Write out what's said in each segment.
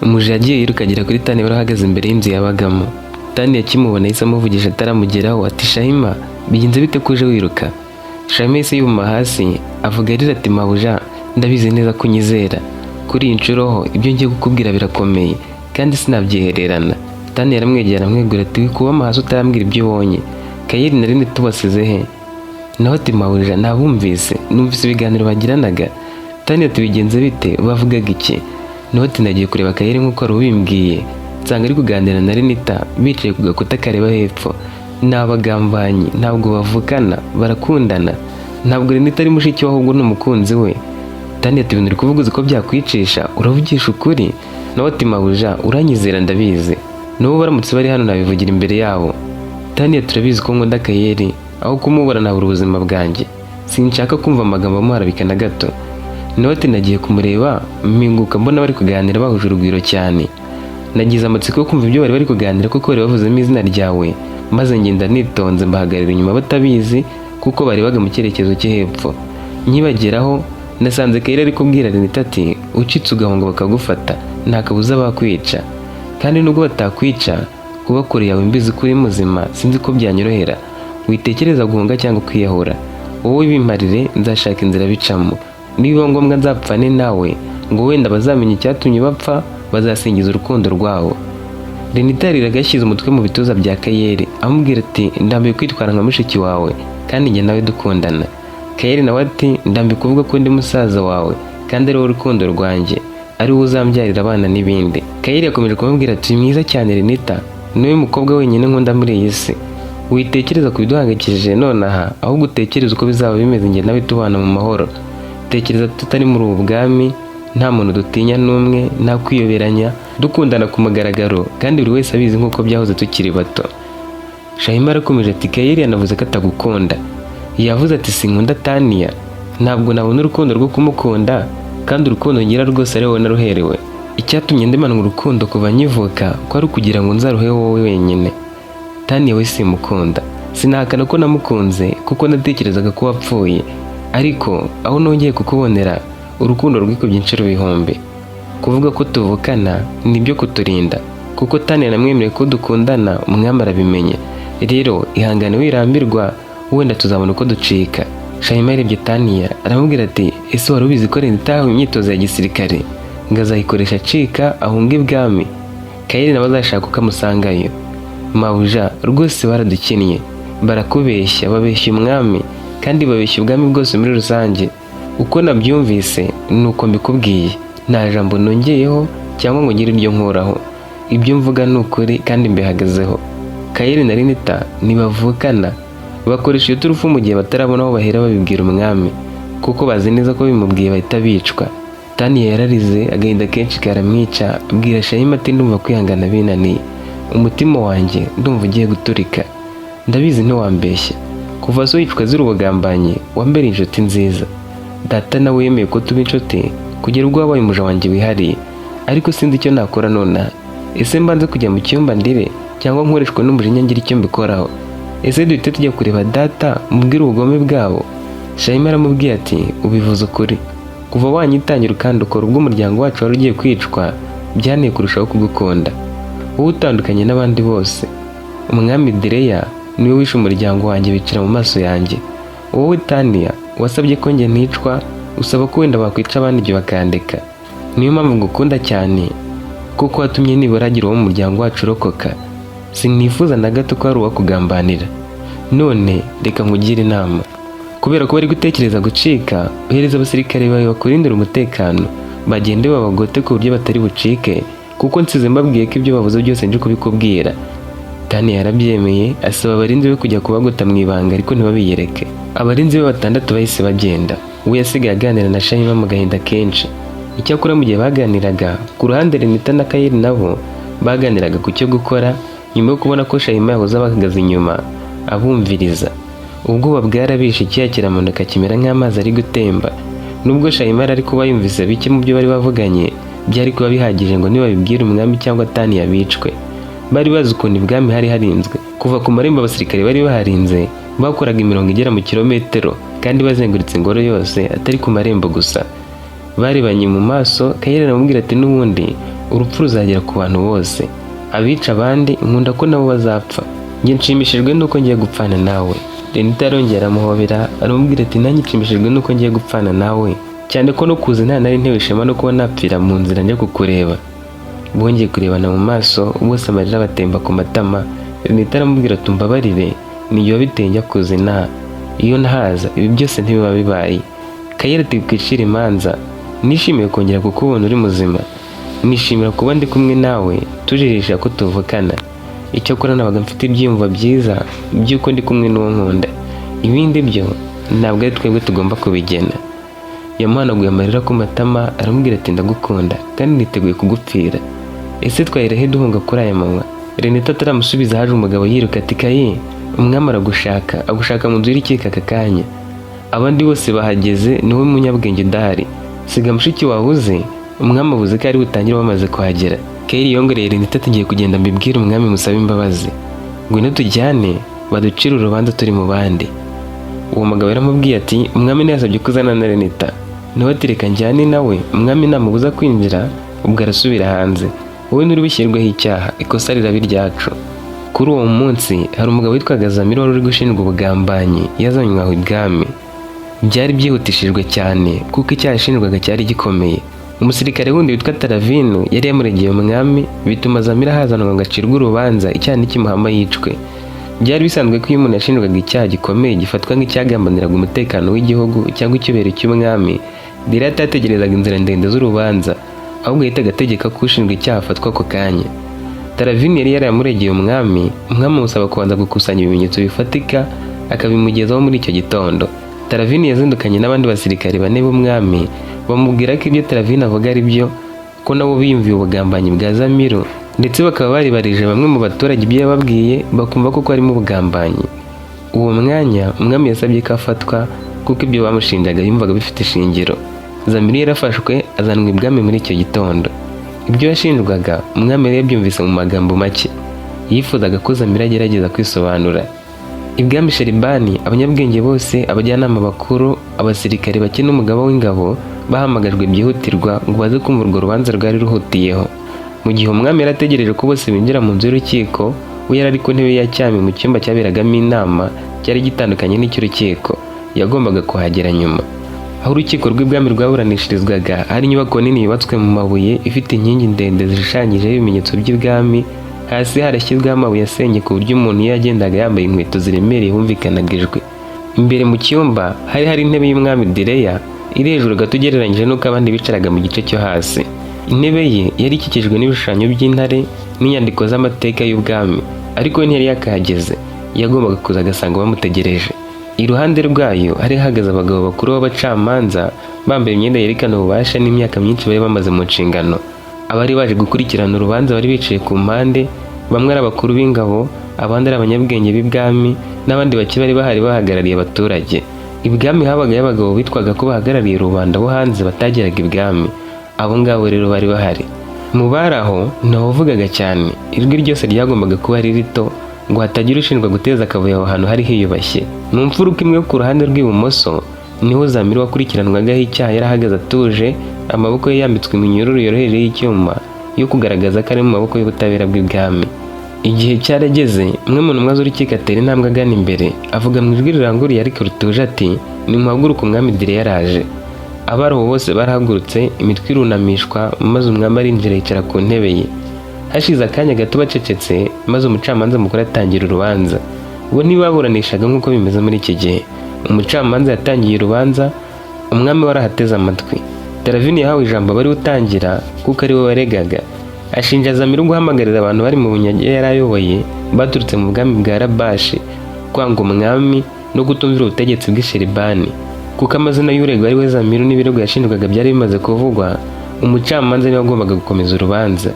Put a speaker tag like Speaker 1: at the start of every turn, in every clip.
Speaker 1: Umuja yagiye yiruka agera kuri Tani wari uhagaze imbere y'inzu yabagamo. Tani yakimubona yahise amuvugisha ataramugeraho ati: "Shahima, bigenze bite ko uje wiruka?" Shahima yahise yubama hasi, avuga arira ati: "Mabuja, ndabizi neza ko unyizera. Kuri iyi nshuro ho ibyo ngiye kukubwira birakomeye kandi sinabyihererana." Tani yaramwegera, aramwegura ati: "Wikubama hasi utarambwira ibyo ubonye. Kayeri na Rini tubasize he?" Naho ati: "Mabuja, nabumvise, numvise ibiganiro bagiranaga." Tani ati: "Bigenze bite? Bavugaga iki?" Naho ati: "Nagiye kureba Kayeri nk'uko wari ubimbwiye, nsanga ari kuganira na Renita bicaye ku gakuta kareba hepfo. Ni abagambanyi, ntabwo bavukana, barakundana. Ntabwo Renita ari mushiki we, ahubwo ni umukunzi we." Tani ati: "Ibintu uri kuvuga uzi ko byakwicisha? Uravugisha ukuri?" Nawe ati: "Mabuja, uranyizera, ndabizi. N'ubu baramutse bari hano nabivugira imbere yabo." Tani ati: "Turabizi ko nkunda Kayeri, aho kumubura nabura ubuzima bwanjye. Sinshaka kumva amagambo amuharabika na gato." Nawe ati: "Nagiye kumureba mpinguka mbona bari kuganira bahuje urugwiro cyane. Nagize amatsiko yo kumva ibyo bari bari kuganira kuko bari bavuzemo izina ryawe, maze ngenda nitonze mbahagarara inyuma batabizi kuko barebaga mu cyerekezo cyo hepfo. Nkibageraho nasanze Kayeri ari kubwira Renita ati: 'Ucitse ugahunga bakagufata, nta kabuza bakwica. Kandi nubwo batakwica, kuba kure yawe mbizi ko uri muzima sinzi ko byanyorohera. Witekereza guhunga cyangwa kwiyahura. Wowe bimparire, nzashaka inzira bicamo. Nibiba ngombwa nzapfane nawe, ngo wenda bazamenya icyatumye bapfa, bazasingiza urukundo rwabo.'" Renita yariraga yashyize umutwe mu bituza bya Kayeri, amubwira ati: "Ndambiwe kwitwara nka mushiki wawe kandi njye nawe dukundana." Kayeri nawe ati: "Ndambiwe kuvuga ko ndi musaza wawe kandi ari wowe urukundo rwanjye, ari wowe uzambyarira abana n'ibindi." Kayeri yakomeje kumubwira ati: "Mwiza cyane Renita, niwe mukobwa wenyine nkunda muri iyi si. Witekereza ku biduhangayikishije nonaha, ahubwo utekereze uko bizaba bimeze njye nawe tubana mu mahoro. Tekereza tutari muri ubu bwami, nta muntu dutinya n'umwe, nta kwiyoberanya, dukundana ku mugaragaro kandi buri wese abizi nk'uko byahoze tukiri bato." Shahima arakomeje ati: "Kayeri yanavuze ko atagukunda. Yavuze ati: 'Sinkunda Taniya, ntabwo nabona urukundo rwo kumukunda kandi urukundo ngira rwose ari wowe naruherewe. Icyatumye ndemanwa urukundo kuva nkivuka ko ari ukugira ngo nzaruhe wowe wenyine. Taniya we simukunda. Sinahakana ko namukunze kuko natekerezaga ko wapfuye, ariko aho nongeye kukubonera urukundo rwikubye inshuro ibihumbi. Kuvuga ko tuvukana nibyo kuturinda, kuko Taniya namwemereye ko dukundana, umwami arabimenye. Rero ihangane wirambirwa, wenda tuzabona uko ducika." Shahima yarebye Taniya aramubwira ati: "Ese wari ubizi ko Renita yahawe imyitozo ya gisirikare ngo azayikoresha acika ahunge ibwami? Kayeri nawe azashaka uko amusangayo. Mabuja, rwose baradukinnye, barakubeshya, babeshya umwami kandi babeshya ubwami bwose muri rusange. Uko nabyumvise ni uko mbikubwiye, nta jambo nongeyeho cyangwa ngo ngire iryo nkuraho. Ibyo mvuga ni ukuri kandi mbihagazeho. Kayeri na Renita ntibavukana. Bakoresha iyo turufu mu gihe batarabona aho bahera babibwira umwami, kuko bazi neza ko bimubwiye bahita bicwa." Taniya yararize, agahinda kenshi karamwica, abwira Shahima ati: "Ndumva kwihangana binaniye, umutima wanjye ndumva ugiye guturika. Ndabizi ntiwambeshya. Kuva so yicwa azira ubugambanyi, wambereye inshuti nziza. Data nawe yemeye ko tuba inshuti kugera ubwo wabaye umuja wanjye wihariye, ariko sinzi icyo nakora nonaha. Ese mbanze kujya mu cyumba ndire, cyangwa nkoreshwa n'umujinya ngira icyo mbikoraho? Ese duhite tujya kureba data mubwire ubugome bwabo?" Shahima aramubwiye ati: "Ubivuze ukuri. Kuva wanyitangira ukandukora ubwo umuryango wacu wari ugiye kwicwa, byanteye kurushaho kugukunda. Wowe utandukanye n'abandi bose. Umwami Direya niwe wishe umuryango wanjye bicira mu maso yanjye. Wowe Taniya wasabye ko njye nticwa, usaba ko wenda bakwica abandi ibyo bakandeka. Niyo mpamvu ngukunda cyane, kuko watumye nibura hagira uwo mu muryango wacu urokoka. Sinifuza na gato ko hari uwakugambanira. None reka nkugire inama. Kubera ko bari gutekereza gucika, ohereza abasirikare bawe bakurindira umutekano, bagende babagote ku buryo batari bucike, kuko nsize mbabwiye ko ibyo bavuze byose nje kubikubwira." Tani yarabyemeye, asaba abarinzi be kujya kubagota mu ibanga ariko ntibabiyereke. Abarinzi be batandatu bahise bagenda, we yasigaye aganira na Shahima mu gahinda kenshi. Icyakora mu gihe baganiraga, ku ruhande Renita na Kayeri nabo baganiraga ku cyo gukora nyuma yo kubona ko Shahima yahoze abahagaze inyuma abumviriza. Ubwoba bwarabishe, icyuya kiramanuka kimera nk'amazi ari gutemba. Nubwo Shahima yari ari kuba yumvise bike mu byo bari bavuganye, byari kuba bihagije ngo nibabibwira umwami cyangwa Tani yabicwe. Bari bazi ukuntu ibwami hari harinzwe. Kuva ku marembo abasirikare bari baharinze bakoraga imirongo igera mu kilometero kandi bazengurutse ingoro yose, atari ku marembo gusa. Barebanye mu maso, Kayeri aramubwira ati: "N'ubundi Urupfu ruzagera ku bantu bose. Abica abandi nkunda ko nabo bazapfa. Njye nshimishijwe nuko ngiye gupfana nawe. Renita arongera aramuhobera, aramubwira ati: "Nanjye nshimishijwe nuko ngiye gupfana nawe, cyane ko no kuza nta nari ntewe ishema no kuba napfira mu nzira njya kukureba." Bongeye kurebana mu maso, bose amarira batemba ku matama. Renita aramubwira ati: "Umbabarire, niyo wabiteye njya kuza inaha. Iyo ntahaza ibi byose ntibiba bibaye." Kayera ati: "Kwicira imanza, nishimiye kongera kukubona uri muzima, nishimira kuba ndi kumwe nawe tujijisha ko tuvukana. Icyakora nabaga mfite ibyiyumvo byiza by'uko ndi kumwe n'uwo nkunda. Ibindi byo ntabwo ari twebwe tugomba kubigena." Yamuhanaguye amarira ku matama, aramubwira ati: "Ndagukunda kandi niteguye kugupfira. Ese twahera duhunga kuri aya manywa?" Renita ataramusubiza, haje umugabo yiruka ati: "Kaye, umwami aragushaka, agushaka mu nzu y'urukiko aka kanya. Abandi bose bahageze, niwe munyabwenge udahari. Siga mushiki wawe uze, umwami avuze ko ari butangire bamaze kuhagera." Kayiri yongoreye Renita ati: "Ngiye kugenda mbibwire umwami musabe imbabazi. Ngwino tujyane baducire urubanza turi mu bandi." Uwo mugabo yaramubwiye ati: "Umwami ntiyasabye ko uzana na Renita?" Nawe ati: "Reka njyane nawe, umwami namubuza kwinjira ubwo arasubira hanze. Wowe nturi bushyirweho icyaha, ikosa riraba iryacu." Kuri uwo munsi hari umugabo witwaga Zamiro wari uri gushinjwa ubugambanyi, yazanywe aho ibwami. Byari byihutishijwe cyane kuko icyaha yashinjwaga cyari gikomeye. Umusirikare wundi witwa Taravinu yari yamuregeye umwami, bituma Zamiro ahazanwa ngo acirwe urubanza, icyaha nikimuhama yicwe. Byari bisanzwe ko iyo umuntu yashinjwaga icyaha gikomeye gifatwa nk'icyagambaniraga umutekano w'igihugu cyangwa icyubahiro cy'umwami, Dira atategerezaga inzira ndende z'urubanza, ahubwo yahitaga ategeka ko ushinjwa icyaha afatwa ako kanya. Taravini yari yaramuregeye umwami, umwami amusaba kubanza gukusanya ibimenyetso bifatika akabimugezaho muri icyo gitondo. Taravini yazindukanye n'abandi basirikare bane b'umwami, bamubwira ko ibyo Taravini avuga ari byo, ko nabo biyumviye ubugambanyi bwa Zamiro, ndetse bakaba baribarije bamwe mu baturage ibyo yababwiye, bakumva koko harimo ubugambanyi. Uwo mwanya umwami yasabye ko afatwa kuko ibyo bamushinjaga yumvaga bifite ishingiro. Zamiro yarafashwe azanwa ibwami muri icyo gitondo. Ibyo yashinjwaga umwami yari yabyumvise mu magambo make. Yifuzaga ko Zamiro agerageza kwisobanura. Ibwami Sheribani, abanyabwenge bose, abajyanama bakuru, abasirikare bake n'umugaba w'ingabo bahamagajwe byihutirwa ngo baze kumva urwo rubanza rwari ruhutiyeho. Mu gihe umwami yari ategereje ko bose binjira mu nzu y'urukiko, we yari ari ku ntebe ya cyami mu cyumba cyaberagamo inama cyari gitandukanye n'icy'urukiko. Yagombaga kuhagera nyuma. Aho urukiko rw'ibwami rwaburanishirizwaga hari inyubako nini yubatswe mu mabuye, ifite inkingi ndende zishushanyijeho ibimenyetso by'ibwami. Hasi harashyizweho amabuye asenye ku buryo umuntu iyo yagendaga yambaye inkweto ziremereye humvikanaga ijwi. Imbere mu cyumba hari hari intebe y'umwami Direya, iri hejuru gato ugereranyije n'uko abandi bicaraga mu gice cyo hasi. Intebe ye yari ikikijwe n'ibishushanyo by'intare n'inyandiko z'amateka y'ubwami, ariko we ntiyari yakahageze. Yagombaga kuza agasanga bamutegereje. Iruhande rwayo hari hahagaze abagabo bakuru b'abacamanza, bambaye imyenda yerekana ububasha n'imyaka myinshi bari bamaze mu nshingano. Abari baje gukurikirana urubanza bari bicaye ku mpande, bamwe ari abakuru b'ingabo, abandi ari abanyabwenge b'ibwami, n'abandi bake bari bahari bahagarariye abaturage. Ibwami habagayo abagabo bitwaga ko bahagarariye rubanda bo hanze batageraga ibwami. Abo ngabo rero bari bahari. Mu bari aho ntawavugaga cyane, ijwi ryose ryagombaga kuba ari rito ngo hatagira ushinjwa guteza akavuyo aho hantu hari hiyubashye. Mu mfuruka imwe ku ruhande rw'ibumoso niho Zamiro wakurikiranwagaho icyaha yari ahagaze atuje, amaboko ye yambitswe iminyururu yoroheje y'icyuma yo kugaragaza ko ari mu maboko y'ubutabera bw'ibwami. Igihe cyarageze, umwe mu ntumwa z'urukiko atera intambwe agana imbere, avuga mu ijwi riranguruye ariko rituje ati: "Nimuhaguruke, umwami Dire yaraje." Abari aho bose barahagurutse, imitwe irunamishwa, maze umwami arinjira yicara ku ntebe ye. Hashize akanya gato bacecetse, maze umucamanza mukuru atangira urubanza. Bo ntibaburanishaga nk'uko bimeze muri iki gihe. Umucamanza yatangiye urubanza, umwami wari ahateze amatwi. Taravini yahawe ijambo aba ariwe utangira kuko ari we waregaga. Ashinja Zamiru guhamagarira abantu bari mu bunyage yari ayoboye baturutse mu bwami bwa Rabashi kwanga umwami no kutumvira ubutegetsi bw'Isheribani. Kuko amazina y'uregwa ari we Zamiru n'ibirego yashinjwaga byari bimaze kuvugwa, umucamanza niwe wagombaga gukomeza urubanza.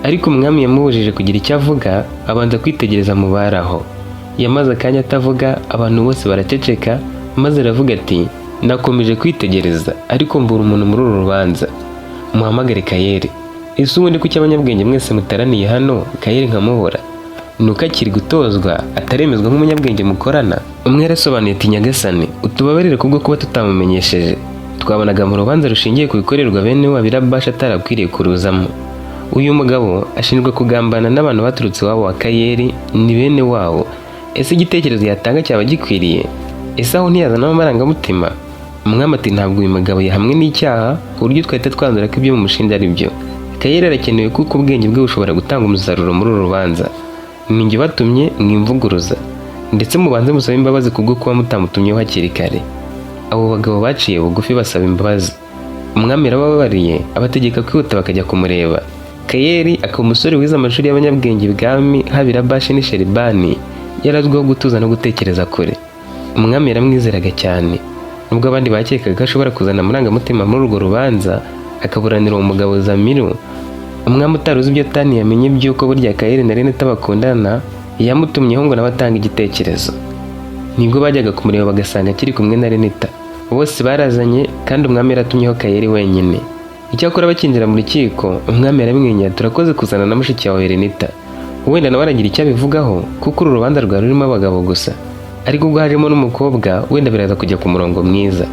Speaker 1: Ariko umwami yamubujije kugira icyo avuga, abanza kwitegereza mu bari aho. Yamaze akanya atavuga, abantu bose baraceceka, maze aravuga ati: "Nakomeje kwitegereza ariko mbura umuntu muri uru rubanza. Muhamagare Kayeri. Ese ubundi kuki abanyabwenge mwese mutaraniye hano, Kayeri nkamubura? Ni uko akiri gutozwa, ataremezwa nk'umunyabwenge mukorana?" Umwe yarasobanuye ati: "Nyagasani, utubabarire kubwo kuba tutamumenyesheje. Twabonaga mu rubanza rushingiye ku bikorerwa bene wabo Irabasha atarakwiriye kuruzamo. Uyu mugabo ashinjwa kugambana n'abantu baturutse iwabo wa Kayeri, ni bene wabo. Ese igitekerezo yatanga cyaba gikwiriye? Ese aho ntiyazanamo amarangamutima? Umwami ati: "Ntabwo uyu mugabo yahamwe n'icyaha ku buryo twahita twanzura ko ibyo mumushinja ari byo. Kayeri arakenewe kuko ubwenge bwe bushobora gutanga umusaruro muri uru rubanza. Ni njye ubatumye, mwimvuguruza, ndetse mubanze musabe imbabazi kubwo kuba mutamutumyeho hakiri kare." Abo bagabo baciye bugufi basaba imbabazi. Umwami yarabababariye, abategeka kwihuta bakajya kumureba. Kayeri akaba umusore wize amashuri y'abanyabwenge ibwami, haba i Rabashi n'i Sheribani. Yari azwiho gutuza no gutekereza kure. Umwami yaramwizeraga cyane, nubwo abandi bakekaga ko ashobora kuzana amarangamutima muri urwo rubanza, akaburanira uwo mugabo Zamiru. Umwami utari uzi ibyo Tani yamenye by'uko burya Kayeri na Renata bakundana, yamutumyeho ngo nawe atange igitekerezo. Nibwo bajyaga kumureba bagasanga akiri kumwe na Renita. Bose barazanye kandi umwami yaratumyeho Kayeri wenyine. Icyakora bakinjira mu rukiko, umwami yaramwenyura: "Turakoze kuzana na mushiki wawe Renita. Wenda nawe aragira icyo abivugaho, kuko uru rubanza rwari rurimo abagabo gusa, ariko ubwo hajemo n'umukobwa wenda biraza kujya ku murongo mwiza.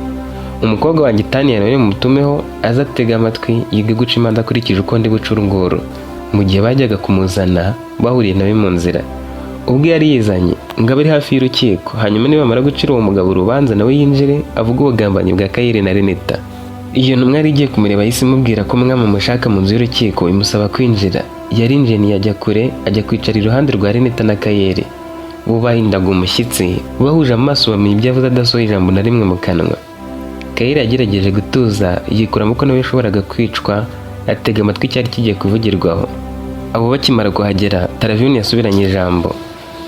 Speaker 1: Umukobwa wanjye Taniya nawe mumutumeho, aze atega amatwi, yige guca imanza akurikije uko ndi buce urunguru." Mu gihe bajyaga kumuzana, bahuriye nawe mu nzira ubwo yari yizanye ngo abe ari hafi y'urukiko, hanyuma nibamara gucira uwo mugabo urubanza nawe yinjire avuge ubugambanyi bwa Kayire na Renita. Iyo ntumwa yari igiye kumureba yahise imubwira ko umwami amushaka mu nzu y'urukiko, imusaba kwinjira. Yarinjiye ntiyajya kure, ajya kwicara iruhande rwa Renita na Kayeri. Bo bahindaga umushyitsi bahuje amaso, bamenya ibyo avuze adasohoye ijambo na rimwe mu kanwa. Kayeri yagerageje gutuza, yikuramo ko nawe yashoboraga kwicwa, atega amatwi icyari kigiye kuvugirwaho. Abo bakimara kuhagera, Taravini yasubiranye ijambo.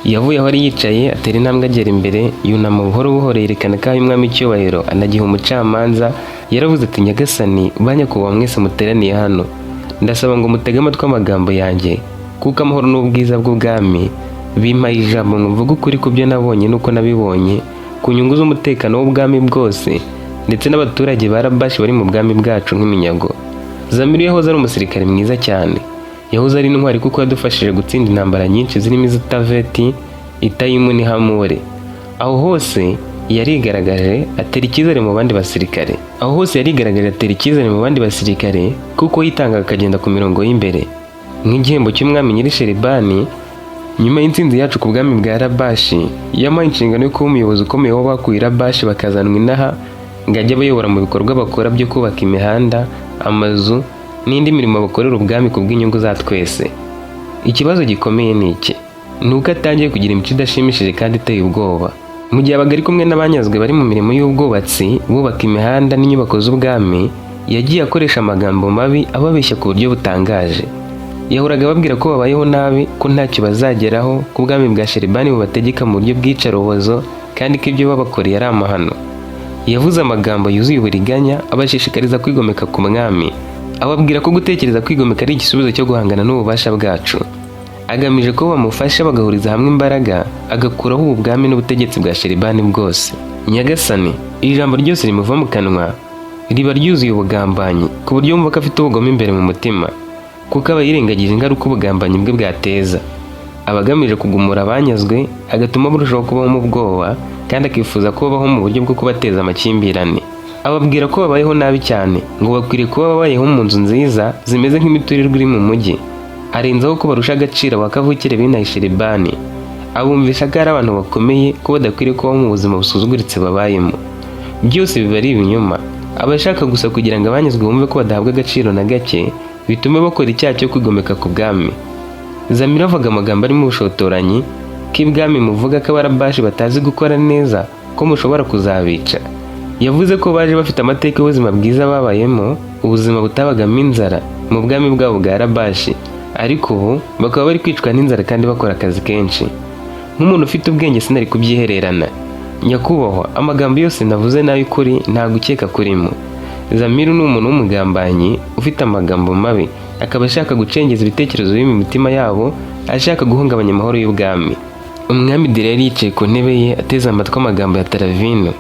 Speaker 1: Yavuye aho yari yicaye, atera intambwe agera imbere, yunama buhoro buhoro, yerekana ko ahaye umwami icyubahiro, anagiha umucamanza. Yaravuze ati: "Nyagasani, ba nyakubahwa mwese muteraniye hano, ndasaba ngo mutege amatwi amagambo yanjye, kuko amahoro n'ubwiza bw'ubwami bimpaye ijambo ngo mvuge ukuri ku byo nabonye n'uko nabibonye, ku nyungu z'umutekano w'ubwami bwose ndetse n'abaturage ba Rabashi bari mu bwami bwacu nk'iminyago. Zamiru yahoze ari umusirikare mwiza cyane. Yahoze ari intwari kuko yadufashije gutsinda intambara nyinshi zirimo iz'Itaveti, Itayimu n'ihamure. Aho hose yarigaragaje atera icyizere mu bandi basirikare. Aho hose yarigaragaje atera icyizere mu bandi basirikare, kuko yitangaga akagenda ku mirongo y'imbere. Nk'igihembo cy'umwami nyiri Sheribani nyuma y'intsinzi yacu ku bwami bwa Rabashi, yamuhaye inshingano yo kuba umuyobozi ukomeye w'abakuye Rabashi bakazanwa inaha, ngo ajye abayobora mu bikorwa bakora byo kubaka imihanda, amazu n'indi mirimo bakorera ubwami ku bw'inyungu za twese. Ikibazo gikomeye ni iki: ni uko atangiye kugira imico idashimishije kandi iteye ubwoba. Mu gihe abaga ari kumwe n'abanyazwe bari mu mirimo y'ubwubatsi, bubaka imihanda n'inyubako z'ubwami, yagiye akoresha amagambo mabi ababeshya ku buryo butangaje. Yahoraga ababwira ko babayeho nabi, ko ntacyo bazageraho, ko ubwami bwa Sheribani bubategeka mu buryo bw'iyicarubozo, kandi ko ibyo babakoreye ari amahano. Yavuze amagambo yuzuye uburiganya, abashishikariza kwigomeka ku mwami, ababwira ko gutekereza kwigomeka ari igisubizo cyo guhangana n'ububasha bwacu, agamije ko bamufasha bagahuriza hamwe imbaraga, agakuraho ubu bwami n'ubutegetsi bwa Sheribani bwose. Nyagasani, iri jambo ryose rimuva mu kanwa riba ryuzuye ubugambanyi, ku buryo wumva ko afite ubugome imbere mu mutima, kuko aba yirengagije ingaruka ubugambanyi bwe bwateza. Aba agamije kugumura abanyazwe, agatuma barushaho kubaho mu bwoba, kandi akifuza ko babaho mu buryo bwo kubateza amakimbirane. Ababwira ko babayeho nabi cyane, ngo bakwiriye kuba babayeho mu nzu nziza zimeze nk'imiturirwa iri mu mujyi. Arenzaho ko barusha agaciro abakavukire b'inaha i Sheribani. Abumvisha ko ari abantu bakomeye, ko badakwiriye kubaho mu buzima busuzuguritse babayemo. Byose biba ari ibinyoma. Aba ashaka gusa kugira ngo abanyazwe bumve ko badahabwa agaciro na gake, bitume bakora icyaha cyo kwigomeka ku bwami. Zamira avuga amagambo arimo ubushotoranyi, ko ibwami muvuga ko Abarabashi batazi gukora neza, ko mushobora kuzabica. Yavuze ko baje bafite amateka y'ubuzima bwiza babayemo, ubuzima butabagamo inzara mu bwami bwabo bwa Rabashi, ariko ubu bakaba bari kwicwa n'inzara kandi bakora akazi kenshi. Nk'umuntu ufite ubwenge sinari kubyihererana. Nyakubahwa, amagambo yose navuze n'ay'ukuri, nta gukeka kurimo. Zamiru ni umuntu w'umugambanyi ufite amagambo mabi, akaba ashaka gucengeza ibitekerezo biri mu mitima yabo, ashaka guhungabanya amahoro y'ubwami." Umwami Dira yari yicaye ku ntebe ye, ateze amatwi amagambo ya Taravino.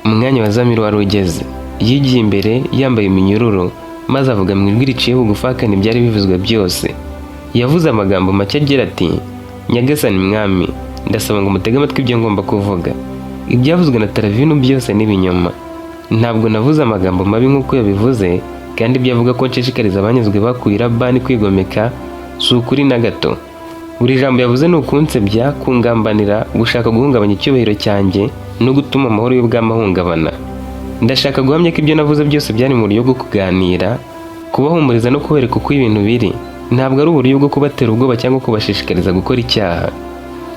Speaker 1: Umwanya wa Zamiru wari ugeze. Yigiye imbere yambaye iminyururu, maze avuga mu ijwi riciye bugufi ahakana ibyari bivuzwe byose. Yavuze amagambo make agira ati: "Nyagasani mwami, ndasaba ngo mutege amatwi ibyo ngomba kuvuga. Ibyavuzwe na Taravino byose ni ibinyoma. Ntabwo navuze amagambo mabi nk'uko yabivuze, Kandi ibyo avuga ko nshishikariza abanyazwe bakuye Labani kwigomeka si ukuri na gato. Buri jambo yavuze ni ukunsebya, kungambanira, gushaka guhungabanya icyubahiro cyanjye no gutuma amahoro y'ubwami ahungabana. Ndashaka guhamya ko ibyo navuze byose byari mu buryo bwo kuganira, kubahumuriza no kubereka uko ibintu biri. Ntabwo ari uburyo bwo kubatera ubwoba cyangwa kubashishikariza gukora icyaha.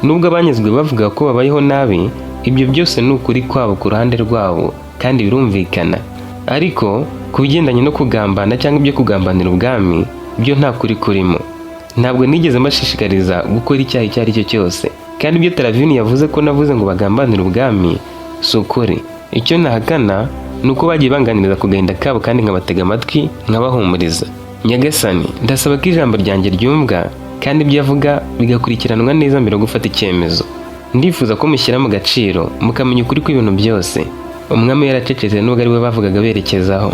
Speaker 1: Nubwo abanyazwe bavuga ko babayeho nabi, ibyo byose ni ukuri kwabo ku ruhande rwabo kandi birumvikana. Ariko ku bigendanye no kugambana cyangwa ibyo kugambanira ubwami, byo nta kuri kurimo. Ntabwo nigeze mbashishikariza gukora icyaha icyo ari cyo cyose. Kandi ibyo Taravini yavuze ko navuze ngo bagambanire ubwami si ukuri. Icyo nahakana ni uko bagiye banganiriza ku gahinda kabo kandi nkabatega amatwi, nkabahumuriza. Nyagasani, ndasaba ko ijambo ryanjye ryumvwa kandi ibyo avuga bigakurikiranwa neza mbere yo gufata icyemezo. Ndifuza ko mushyira mu gaciro, mukamenya ukuri kw'ibintu byose. Umwami yaracecetse, nubwo ari we bavugaga berekezaho.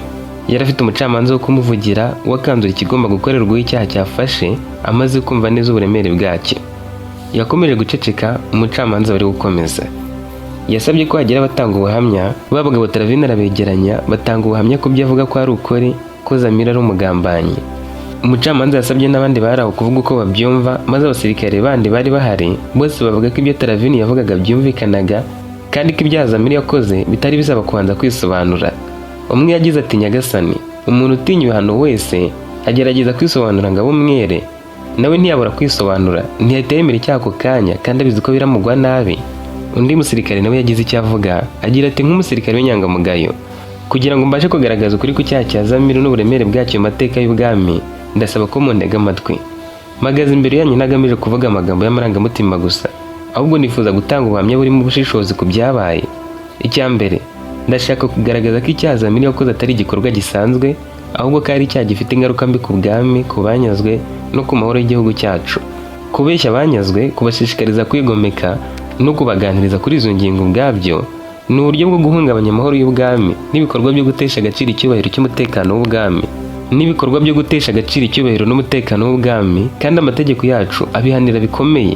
Speaker 1: Yari afite umucamanza wo kumuvugira, wakanzura ikigomba gukorerwaho icyaha cyafashe amaze kumva neza uburemere bwacyo. Yakomeje guceceka, umucamanza wari gukomeza. Yasabye ko hagira abatanga ubuhamya. Ba bagabo Taravini arabegeranya, batanga ubuhamya ku byo avuga ko ari ukuri, ko Zamira ari umugambanyi. Umucamanza yasabye n'abandi bari aho kuvuga uko babyumva, maze abasirikare bandi bari bahari bose bavuga ko ibyo Taravini yavugaga byumvikanaga kandi ko ibyaha Zamira yakoze bitari bisaba kubanza kwisobanura. Umwe yagize ati: "Nyagasani, umuntu utinya ibihano wese agerageza kwisobanura ngo abe umwere. Nawe ntiyabura kwisobanura, ntiyahita yemera icyaha ako kanya kandi abizi ko biramugwa nabi." Undi musirikare nawe yagize icyo avuga, agira ati: "Nk'umusirikare w'inyangamugayo, kugira ngo mbashe kugaragaza ukuri ku cyaha cya Zamiru n'uburemere bwacyo mu mateka y'ubwami, ndasaba ko muntega amatwi. Mpagaze imbere yanyu ntagamije kuvuga amagambo y'amarangamutima gusa, ahubwo nifuza gutanga ubuhamya burimo ubushishozi ku byabaye. Icya mbere, ndashaka kugaragaza ko icyaha Zamiru yakoze atari igikorwa gisanzwe, ahubwo ko ari icyaha gifite ingaruka mbi ku bwami, ku banyazwe no ku mahoro y'igihugu cyacu. Kubeshya abanyazwe, kubashishikariza kwigomeka no kubaganiriza kuri izo ngingo ubwabyo ni uburyo bwo guhungabanya amahoro y'ubwami n'ibikorwa byo gutesha agaciro icyubahiro cy'umutekano w'ubwami, n'ibikorwa byo gutesha agaciro icyubahiro n'umutekano w'ubwami, kandi amategeko yacu abihanira bikomeye.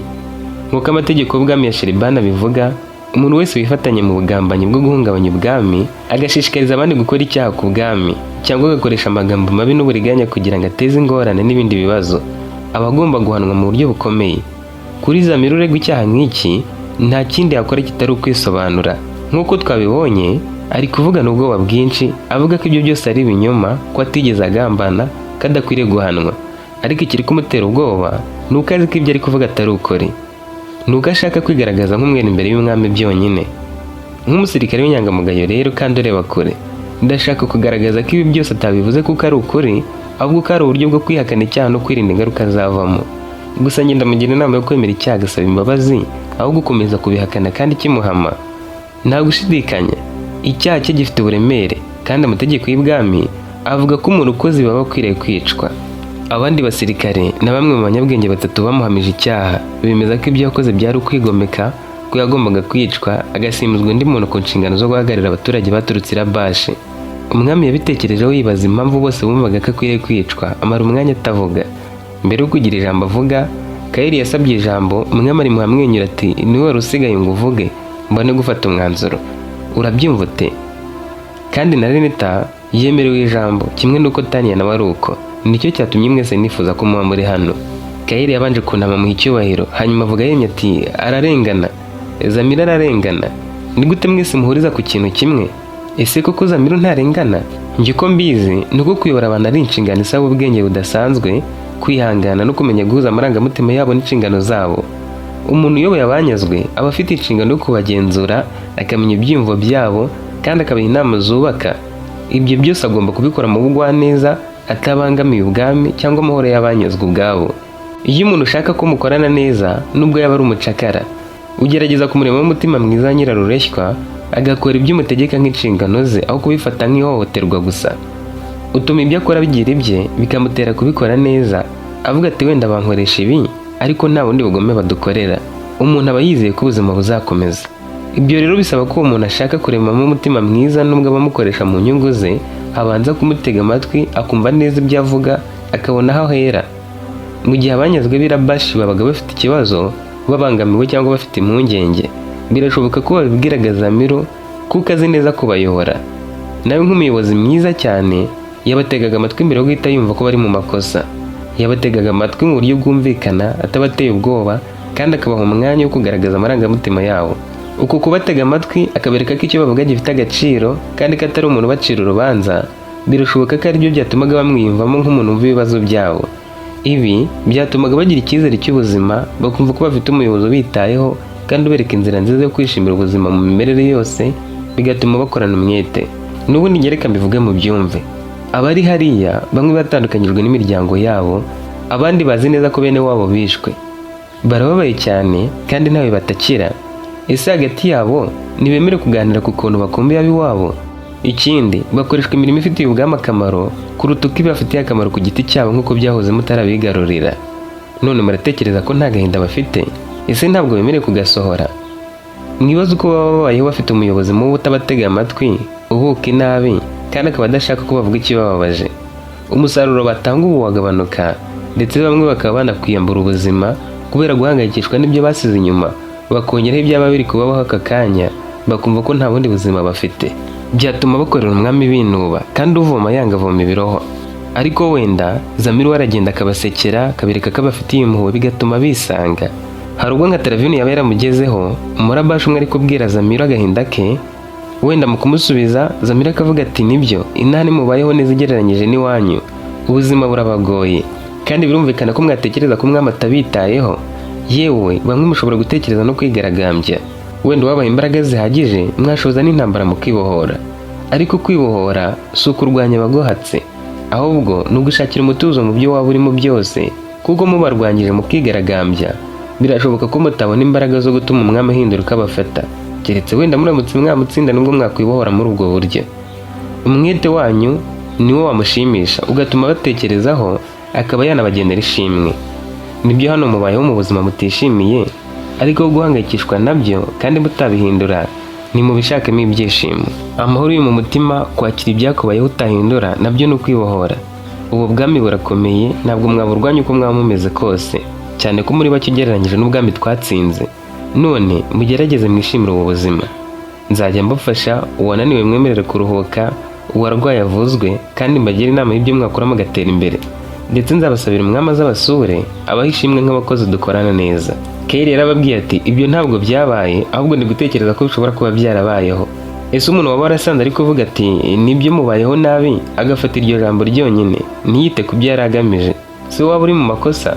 Speaker 1: Nk'uko amategeko y'ubwami ya Sheribana abivuga, umuntu wese wifatanya mu bugambanyi bwo guhungabanya ubwami, agashishikariza abandi gukora icyaha ku bwami, cyangwa agakoresha amagambo mabi n'uburiganya kugira ngo ateze ingorane n'ibindi bibazo, aba agomba guhanwa mu buryo bukomeye. Kuri Zamira uregwa icyaha nk'iki, nta kindi yakora kitari ukwisobanura. Nk'uko twabibonye, ari kuvugana ubwoba bwinshi, avuga ko ibyo byose ari ibinyoma, ko atigeze agambana, ko adakwiriye guhanwa. Ariko ikiri kumutera ubwoba ni uko azi ko ibyo ari kuvuga atari ukuri, ni uko ashaka kwigaragaza nk'umwere imbere y'umwami byonyine. Nk'umusirikare w'inyangamugayo rero kandi ureba kure, ndashaka kugaragaza ko ibi byose atabivuze kuko ari ukuri, ahubwo ko ari uburyo bwo kwihakana icyaha no kwirinda ingaruka zavamo. Gusa ngenda mugira inama yo kwemera icyaha agasaba imbabazi, aho gukomeza kubihakana kandi kimuhama. Nta gushidikanya, icyaha cye gifite uburemere, kandi amategeko y'ibwami avuga ko umuntu ukoze ibi aba akwiriye kwicwa." Abandi basirikare na bamwe mu banyabwenge batatu bamuhamije icyaha, bemeza ko ibyo yakoze byari ukwigomeka, ko yagombaga kwicwa agasimbuzwa undi muntu ku nshingano zo guhagararira abaturage baturutse i Rabashi. Umwami yabitekerejeho, yibaza impamvu bose bumvaga ko akwiriye kwicwa, amara umwanya atavuga. Mbere yo kugira ijambo avuga, Kayeli yasabye ijambo. Umwami arimuha amwenyura ati: "Niwe wari usigaye ngo uvuge mbone gufata umwanzuro. Urabyumva ute?" Kandi na Renita yemerewe ijambo, kimwe n'uko Taniya nawe ari uko. "Nicyo cyatumye mwese nifuza ko muba muri hano." Kayeli yabanje kunama amuha icyubahiro, hanyuma avuga yemye ati: "Ararengana, Zamira ararengana. Ni gute mwese muhuriza ku kintu kimwe? Ese koko Zamira ntarengana? Njye uko mbizi ni uko kuyobora abantu ari inshingano isaba ubwenge budasanzwe, kwihangana no kumenya guhuza amarangamutima yabo n'inshingano zabo. Umuntu uyoboye abanyazwe aba afite inshingano yo kubagenzura, akamenya ibyiyumvo byabo kandi akabaha inama zubaka. Ibyo byose agomba kubikora mu bugwaneza, atabangamiye ubwami cyangwa amahoro y'abanyazwe ubwabo. Iyo umuntu ushaka ko mukorana neza, nubwo yaba ari umucakara, ugerageza kumuremamo umutima mwiza wa nyirarureshywa, agakora ibyo umutegeka nk'inshingano ze aho kubifata nk'ihohoterwa gusa. Utuma ibyo akora bigira ibye, bikamutera kubikora neza, avuga ati: 'Wenda bankoresha ibi, ariko nta bundi bugome badukorera.' Umuntu aba yizeye ko ubuzima buzakomeza. Ibyo rero bisaba ko uwo muntu ashaka kuremamo umutima mwiza, nubwo abamukoresha mu nyungu ze, abanza kumutega amatwi, akumva neza ibyo avuga, akabona aho ahera. Mu gihe abanyazwe b'Irabashi babaga bafite ikibazo, babangamiwe cyangwa bafite impungenge, birashoboka ko babibwiraga Zamiro, kuko azi neza kubayobora. Nawe nk'umuyobozi mwiza cyane Yabategaga amatwi mbere yo guhita yumva ko bari mu makosa. Yabategaga amatwi mu buryo bwumvikana, atabateye ubwoba, kandi akabaha umwanya wo kugaragaza amarangamutima yabo. Uku kubatega amatwi, akabereka ko icyo bavuga gifite agaciro kandi ko atari umuntu ubacira urubanza, birashoboka ko aribyo byatumaga bamwiyumvamo nk'umuntu wumva ibibazo byabo. Ibi byatumaga bagira icyizere cy'ubuzima, bakumva ko bafite umuyobozi ubitayeho kandi ubereka inzira nziza yo kwishimira ubuzima mu mimerere yose, bigatuma bakorana umwete. N'ubundi ngereka mbivuge mu byumve. Abari hariya bamwe batandukanyijwe n'imiryango yabo, abandi bazi neza ko bene wabo bishwe, barababaye cyane kandi ntawe batakira. Ese hagati yabo ntibemere kuganira ku kuntu bakumbuye ab'iwabo? Ikindi, bakoreshwa imirimo ifitiye ubwami akamaro kuruta uko ibafitiye akamaro ku giti cyabo, nk'uko byahoze mutarabigarurira. None muratekereza ko nta gahinda bafite? Ese ntabwo bemerewe kugasohora? Mwibaze uko baba babayeho bafite umuyobozi mubi utabatega amatwi, uhuka inabi, kandi akaba adashaka ko bavuga ikibababaje. Umusaruro batanga ubu wagabanuka, ndetse bamwe bakaba banakwiyambura ubuzima kubera guhangayikishwa n'ibyo basize inyuma, bakongeraho ibyaba biri kubabaho aka kanya, bakumva ko nta bundi buzima bafite. Byatuma bakorera umwami binuba, kandi uvoma yanga avoma ibirohwa. Ariko wenda Zamiru we aragenda akabasekera, akabereka ko abafitiye impuhwe, bigatuma bisanga. Hari ubwo nka Taravini yaba yaramugezeho, umurabashi umwe ari kubwira Zamiru agahinda ke, wenda mu kumusubiza Zamiru akavuga ati: "Nibyo, inaha mubayeho neza ugereranyije n'iwanyu, ubuzima burabagoye, kandi birumvikana ko mwatekereza ko umwami atabitayeho. Yewe, bamwe mushobora gutekereza no kwigaragambya. Wenda uwabaha imbaraga zihagije mwashoza n'intambara mukibohora. Ariko kwibohora si ukurwanya abaguhatse, ahubwo ni ugushakira umutuzo mu byo waba urimo byose, kuko mubarwanyije mukigaragambya, birashoboka ko mutabona imbaraga zo gutuma umwami ahindura uko abafata, keretse wenda muramutse mwamutsinda, nubwo mwakwibohora muri ubwo buryo. Umwete wanyu niwo wamushimisha, ugatuma batekerezaho, akaba yanabagenera ishimwe. Nibyo, hano mubayeho mu buzima mutishimiye, ariko guhangayikishwa nabyo kandi mutabihindura, nimubishakemo ibyishimo, amahoro yo mu mutima. Kwakira ibyakubayeho utahindura nabyo ni ukwibohora. Ubu bwami burakomeye, ntabwo mwaburwanya uko mwaba mumeze kose, cyane ko muri bake ugereranyije n'ubwami twatsinze. None mugerageze mwishimire ubu buzima. Nzajya mbafasha, uwananiwe mwemerere kuruhuka, uwarwaye avuzwe, kandi mbagire inama y'ibyo mwakora mugatera imbere. Ndetse nzabasabira umwami azabasure, abahe ishimwe nk'abakozi dukorana neza." Keri yarababwiye ati: "Ibyo ntabwo byabaye, ahubwo ndi gutekereza ko bishobora kuba byarabayeho. Ese umuntu waba warasanze ari kuvuga ati nibyo mubayeho nabi, agafata iryo jambo ryonyine ntiyite ku byo yari agamije, si waba uri mu makosa?"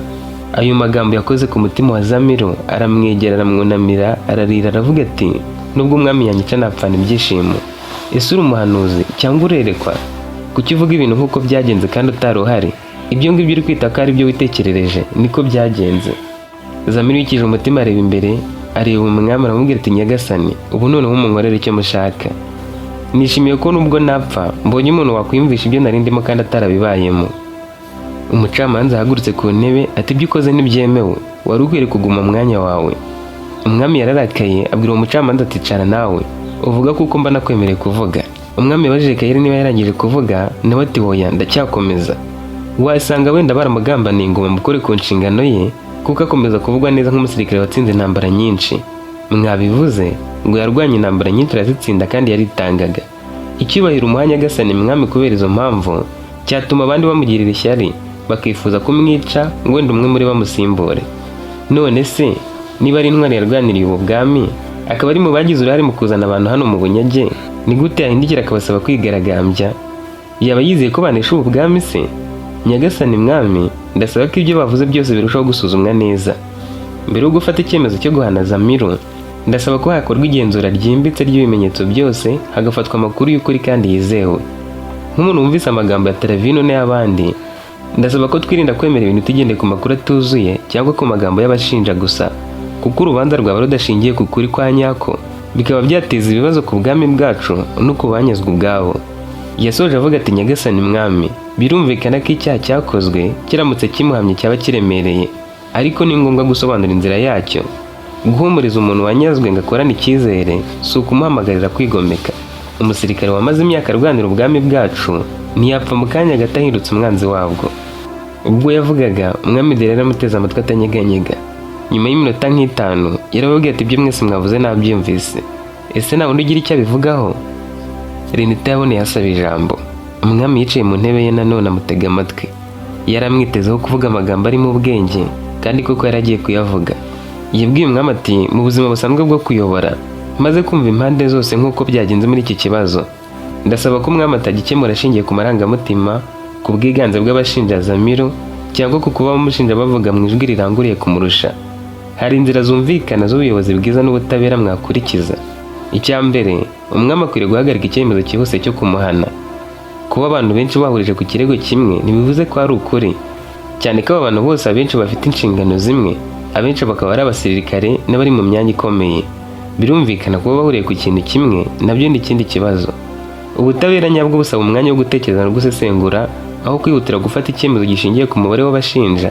Speaker 1: Ayo magambo yakoze ku mutima wa Zamiru, aramwegera, aramwunamira, ararira, aravuga ati: "Nubwo umwami yanyica napfana ibyishimo. Ese uri umuhanuzi cyangwa urerekwa? Kuki uvuga ibintu nk'uko byagenze kandi utari uhari? Ibyo ngibyo uri kwita ko ari ibyo witekerereje, niko byagenze." Zamiru yikije umutima, areba imbere, areba umwami, aramubwira ati: "Nyagasani, ubu noneho munkorere icyo mushaka. Nishimiye ko nubwo napfa mbonye umuntu wakwiyumvisha ibyo nari ndimo kandi atarabibayemo." Umucamanza ahagurutse ku ntebe ati: "Ibyo ukoze ntibyemewe, wari ukwiye kuguma mu mwanya wawe." Umwami yararakaye, abwira uwo mucamanza ati: "Cara nawe uvuga kuko mba nakwemereye kuvuga." Umwami yabajije Kayire niba yarangije kuvuga, nawe ati: "Hoya, ndacyakomeza. Wasanga wenda baramugambaniye ngo bamukore ku nshingano ye, kuko akomeza kuvugwa neza nk'umusirikare watsinze intambara nyinshi. Mwabivuze ngo yarwanye intambara nyinshi arazitsinda kandi yaritangaga. Icyubahiro umuha nyagasani mwami kubera izo mpamvu cyatuma abandi bamugirira ishyari, bakifuza kumwica ngo wenda umwe muri bo amusimbure. None se niba ari intwari yarwaniriye ubu bwami, akaba ari mu bagize uruhare mu kuzana abantu hano mu bunyage, ni gute yahindukira akabasaba kwigaragambya? Yaba yizeye ko banesha ubu bwami se? Nyagasani mwami, ndasaba ko ibyo bavuze byose birushaho gusuzumwa neza mbere yo gufata icyemezo cyo guhana Zamiru. Ndasaba ko hakorwa igenzura ryimbitse ry'ibimenyetso byose, hagafatwa amakuru y'ukuri kandi yizewe. Nk'umuntu wumvise amagambo ya Taravino n'ay'abandi, ndasaba ko twirinda kwemera ibintu tugendeye ku makuru atuzuye cyangwa ku magambo y'abashinja gusa, kuko urubanza rwaba rudashingiye ku kuri kwa nyako, bikaba byateza ibibazo ku bwami bwacu no ku banyazwe ubwabo." Yasoje avuga ati: "Nyagasani mwami, birumvikana ko icyaha cyakozwe kiramutse kimuhamye cyaba kiremereye, ariko ni ngombwa gusobanura inzira yacyo. Guhumuriza umuntu wanyazwe ngo akorane icyizere si ukumuhamagarira kwigomeka. Umusirikare wamaze imyaka arwanira ubwami bwacu ntiyapfa mu kanya gato ahindutse umwanzi wabwo." Ubwo yavugaga, umwami Dore yaramuteze amatwi atanyeganyega. Nyuma y'iminota nk'itanu yarababwiye ati: "Ibyo mwese mwavuze nabyumvise. Ese nta wundi ugira icyo abivugaho?" Renita yaboneye asaba ijambo. Umwami yicaye mu ntebe ye nanone amutega amatwi. Yari amwitezeho kuvuga amagambo arimo ubwenge, kandi koko yari agiye kuyavuga. Yabwiye umwami ati: "Mu buzima busanzwe bwo kuyobora, maze kumva impande zose nk'uko byagenze muri iki kibazo, ndasaba ko umwami atagikemura ashingiye ku marangamutima, ku bwiganze bw'abashinja Zamiru cyangwa ku kuba abamushinja bavuga mu ijwi riranguriye kumurusha. Hari inzira zumvikana z'ubuyobozi bwiza n'ubutabera mwakurikiza. Icya mbere, umwami akwiriye guhagarika icyemezo cyihuse cyo kumuhana. Kuba abantu benshi bahurije ku kirego kimwe ntibivuze ko ari ukuri, cyane ko aba bantu bose abenshi bafite inshingano zimwe, abenshi bakaba ari abasirikare n'abari mu myanya ikomeye. Birumvikana, kuba bahuriye ku kintu kimwe nabyo ni ikindi kibazo. Ubutabera nyabwo busaba umwanya wo gutekereza no gusesengura, aho kwihutira gufata icyemezo gishingiye ku mubare w'abashinja.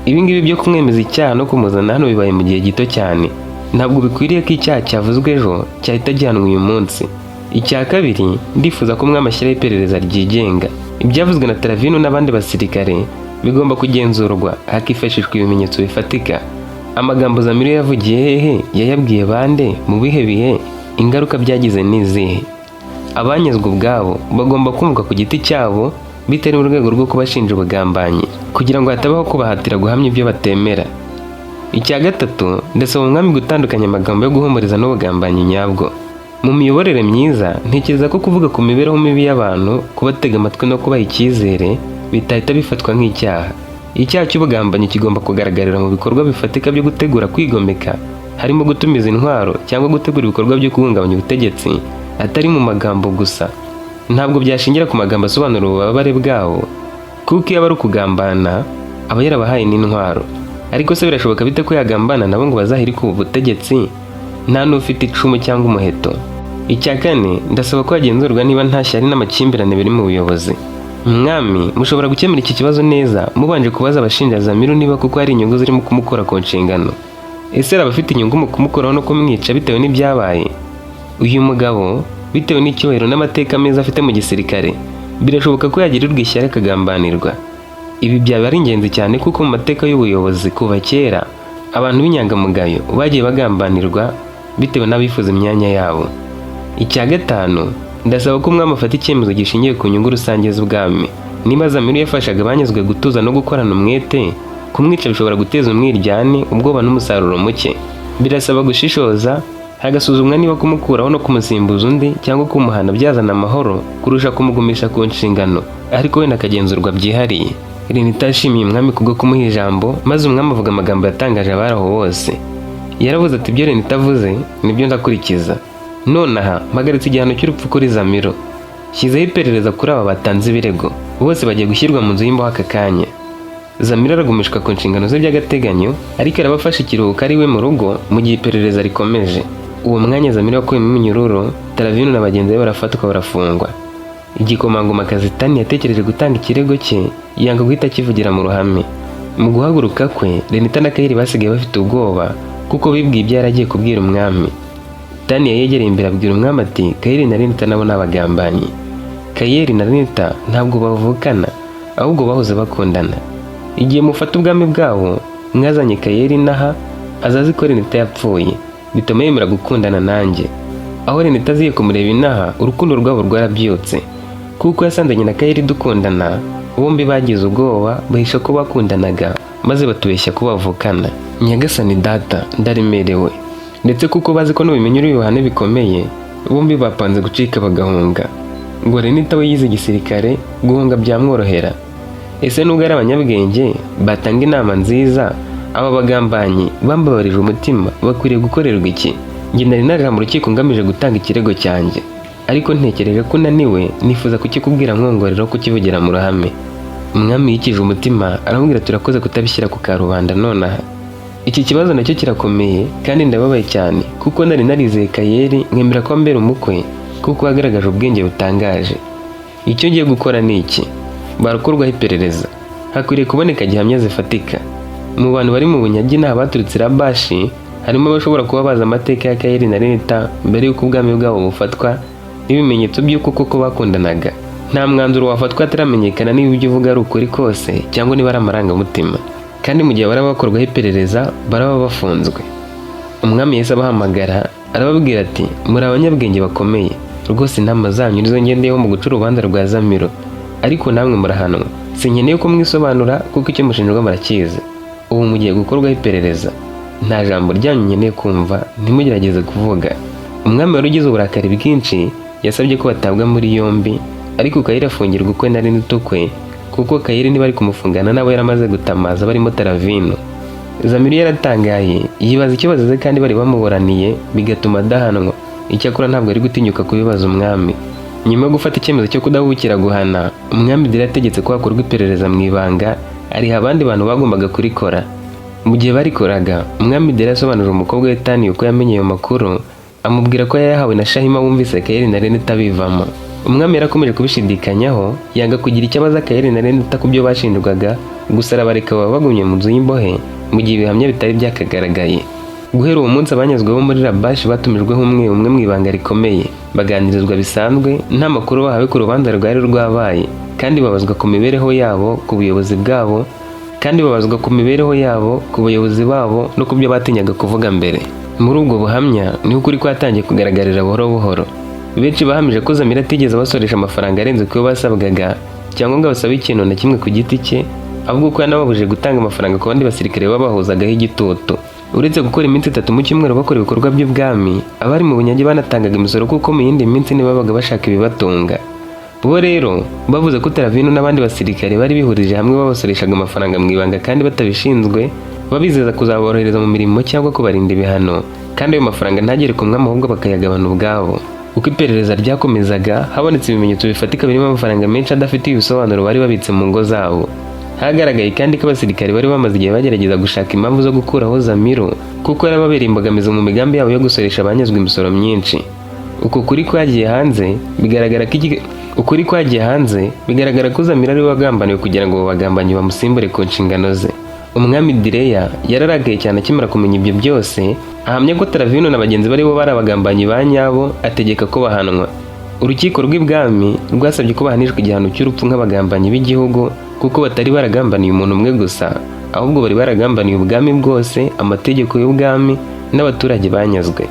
Speaker 1: Ibi ngibi byo kumwemeza icyaha no kumuzana hano bibaye mu gihe gito cyane. Ntabwo bikwiriye ko icyaha cyavuzwe ejo cyahita gihanwa uyu munsi. Icya kabiri, ndifuza ko umwami ashyiraho iperereza ryigenga. Ibyavuzwe na Taravino n'abandi basirikare bigomba kugenzurwa hakifashishwa ibimenyetso bifatika. Amagambo Zamiru yavugiye hehe, yayabwiye bande, mu bihe bihe, ingaruka byagize ni izihe? Abanyazwe ubwabo bagomba kumvwa ku giti cyabo, bitari mu rwego rwo kubashinja ubugambanyi, kugira ngo hatabaho kubahatira guhamya ibyo batemera. Icya gatatu, ndasaba umwami gutandukanya amagambo yo guhumuriza n'ubugambanyi nyabwo. Mu miyoborere myiza, ntekereza ko kuvuga ku mibereho mibi y'abantu, kubatega amatwi no kubaha icyizere bitahita bifatwa nk'icyaha. Icyaha cy'ubugambanyi kigomba kugaragarira mu bikorwa bifatika byo gutegura kwigomeka, harimo gutumiza intwaro cyangwa gutegura ibikorwa byo guhungabanya ubutegetsi, atari mu magambo gusa. Ntabwo byashingira ku magambo asobanura ububabare bwabo, kuko iyo aba ari ukugambana aba yarabahaye n'intwaro. Ariko se birashoboka bite ko yagambana nabo ngo bazahirike ubu butegetsi nta n'ufite icumu cyangwa umuheto? Icya kane, ndasaba ko hagenzurwa niba nta shyari n'amakimbirane biri mu buyobozi. Mwami, mushobora gukemura iki kibazo neza mubanje kubaza abashinja Zamiru niba kuko hari inyungu zirimo kumukura ku nshingano. Ese hari abafite inyungu mu kumukuraho no kumwica bitewe n'ibyabaye? Uyu mugabo, bitewe n'icyubahiro n'amateka meza afite mu gisirikare, birashoboka ko yagirirwa ishyari akagambanirwa. Ibi byaba ari ingenzi cyane, kuko mu mateka y'ubuyobozi kuva kera, abantu b'inyangamugayo bagiye bagambanirwa bitewe n'abifuza imyanya yabo. Icya gatanu, ndasaba ko umwami afata icyemezo gishingiye ku nyungu rusange z'ubwami. Niba Zamiru yafashaga abanyazwe gutuza no gukorana umwete, kumwica bishobora guteza umwiryane, ubwoba n'umusaruro muke. Birasaba gushishoza, hagasuzumwa niba kumukuraho no kumusimbuza undi cyangwa kumuhana byazana amahoro kurusha kumugumisha ku nshingano, ariko wenda akagenzurwa byihariye." Renita yashimiye umwami kubwo kumuha ijambo, maze umwami avuga amagambo yatangaje abari aho bose. Yaravuze ati: "Ibyo Renita avuze nibyo ndakurikiza. Nonaha mpagaritse igihano cy'urupfu kuri Zamiro. Shyizeho iperereza kuri aba batanze ibirego. Bose bagiye gushyirwa mu nzu y'imbohe aka kanya. Zamiro aragumishwa ku nshingano ze by'agateganyo, ariko arabafashe ikiruhuko ari we mu rugo mu gihe iperereza rikomeje." Uwo mwanya Zamiro wakuyemo iminyururu, Taravino na bagenzi be barafatwa barafungwa. Igikomangomakazi Tani yatekereje gutanga ikirego cye, yanga guhita akivugira mu ruhame. Mu guhaguruka kwe, Renita na Kayiri basigaye bafite ubwoba, kuko bibwiye ibyo yari agiye kubwira umwami. Tani yegereye imbere abwira umwami ati: "Kayiri na Renita nabo ni abagambanyi. Kayeri na Renita ntabwo bavukana, ahubwo bahoze bakundana. Igihe mufata ubwami bwabo, mwazanye Kayeri inaha azazi ko Renita yapfuye, bituma yemera gukundana nanjye. Aho Renita aziye kumureba inaha, urukundo rwabo rwarabyutse. Kuko yasanze nyina Kayeri dukundana, bombi bagize ubwoba bahisha ko bakundanaga, maze batubeshya ko bavukana. Nyagasani data, ndaremerewe. Ndetse kuko bazi ko nubimenya uri buhane bikomeye, bombi bapanze gucika bagahunga. Ngo Renita we yize igisirikare, guhunga byamworohera. Ese nubwo ari abanyabwenge batanga inama nziza, aba bagambanyi bambabarije umutima bakwiriye gukorerwa iki? Njye nari naje mu rukiko ngamije gutanga ikirego cyanjye, ariko ntekereje ko unaniwe, nifuza kukikubwira nkongorera kukivugira mu ruhame." Umwami yikije umutima aramubwira: "Turakoze kutabishyira ku karubanda nonaha. Iki kibazo nacyo kirakomeye kandi ndababaye cyane, kuko nari narizeye Kayeri nkemera ko ambera umukwe, kuko yagaragaje ubwenge butangaje. Icyo ngiye gukora ni iki: barakorwaho iperereza. Hakwiriye kuboneka gihamya zifatika. Mu bantu bari mu bunyagi n'aha baturutse Rabashi, harimo abashobora kuba bazi amateka ya Kayeri na Renita mbere y'uko ubwami bwabo bufatwa, n'ibimenyetso by'uko koko bakundanaga. Nta mwanzuro wafatwa hataramenyekana niba ibyo uvuga ari ukuri kose cyangwa niba ari amarangamutima. Kandi mu gihe baraba bakorwaho iperereza, baraba bafunzwe." Umwami yahise abahamagara arababwira ati: "Muri abanyabwenge bakomeye. Rwose mwatanze inama nziza. Ariko Rwose inama zanyu nizo ngendeyeho mu guca urubanza rwa Zamiro, ariko namwe murahanwa. Sinkeneye ko mwisobanura kuko icyo mushinjwa murakizi. Ubu mugiye gukorwaho iperereza. Nta jambo ryanyu nkeneye kumva, ntimugerageze kuvuga." Umwami wari ugize uburakari bwinshi yasabye ko batabwa muri yombi, ariko Kayiri afungirwa ukwe na Renita ukwe, kuko Kayiri ntibari kumufungana nabo yaramaze gutamaza barimo Taravino. Zamiru yaratangaye, yibaza icyo bazize kandi bari bamuburaniye bigatuma adahanwa. Icyakora ntabwo ari gutinyuka kubibaza umwami. Nyuma yo gufata icyemezo cyo kudahubukira guhana, umwami Dira yategetse ko hakorwa iperereza mu ibanga, ariha abandi bantu bagombaga kurikora. Mu gihe barikoraga, umwami Dira yasobanurira umukobwa we Tani uko yamenye ayo makuru, amubwira ko yayahawe na Shahima wumvise Kayeli na Renita bivamo. Umwami yarakomeje kubishidikanyaho, yanga kugira icyo abaza Kayeli na Renita ku byo bashinjwaga, gusa arabareka baba bagumye mu nzu y'imbohe mu gihe ibihamya bitari byakagaragaye. Guhera uwo munsi, abanyazwe bo muri Rabashi batumijweho umwe umwe mu ibanga rikomeye, baganirizwa bisanzwe, nta makuru bahawe ku rubanza rwari rwabaye, kandi babazwa ku mibereho yabo, ku buyobozi bwabo, kandi babazwa ku mibereho yabo, ku bayobozi babo no ku byo batinyaga kuvuga mbere. Muri ubwo buhamya niho ukuri kwatangiye kugaragarira buhoro buhoro. Benshi bahamije ko Zamira atigeze abasoresha amafaranga arenze ku yo basabwaga, cyangwa ngo abasabe ikintu na kimwe ku giti cye, ahubwo ko yanababujije gutanga amafaranga ku bandi basirikare babahuzagaho igitutu. Uretse gukora iminsi 3 mu cyumweru bakora ibikorwa by'ubwami, abari mu bunyage banatangaga imisoro, kuko mu yindi minsi ntibabaga bashaka ibibatunga. Bo rero bavuze ko Taravino n'abandi basirikare bari bihurije hamwe babasoreshaga amafaranga mu ibanga kandi batabishinzwe, babizeza kuzaborohereza mu mirimo cyangwa kubarinda ibihano, kandi ayo mafaranga ntagere ku mwami, ahubwo bakayagabana ubwabo. Uko iperereza ryakomezaga, habonetse ibimenyetso bifatika birimo amafaranga menshi adafitiye ibisobanuro bari babitse mu ngo zabo. Hagaragaye kandi ko abasirikare bari bamaze igihe bagerageza gushaka impamvu zo gukuraho Zamiro, kuko yarababereye imbogamizi mu migambi yabo yo gusoresha abanyazwe imisoro myinshi. Uko kuri kwagiye hanze bigaragara ko ukuri kwagiye hanze bigaragara ko Zamiro ari we wagambaniwe kugira ngo abo bagambanyi bamusimbure ku nshingano ze. Umwami Direya yararakaye cyane akimara kumenya ibyo byose, ahamya ko Taravino na bagenzi be aribo bari abagambanyi ba nyabo, ategeka ko bahanwa. Urukiko rw'ibwami rwasabye ko bahanishwa igihano cy'urupfu nk'abagambanyi b'igihugu, kuko batari baragambaniye umuntu umwe gusa, ahubwo bari baragambaniye ubwami bwose, amategeko y'ubwami n'abaturage banyazwe.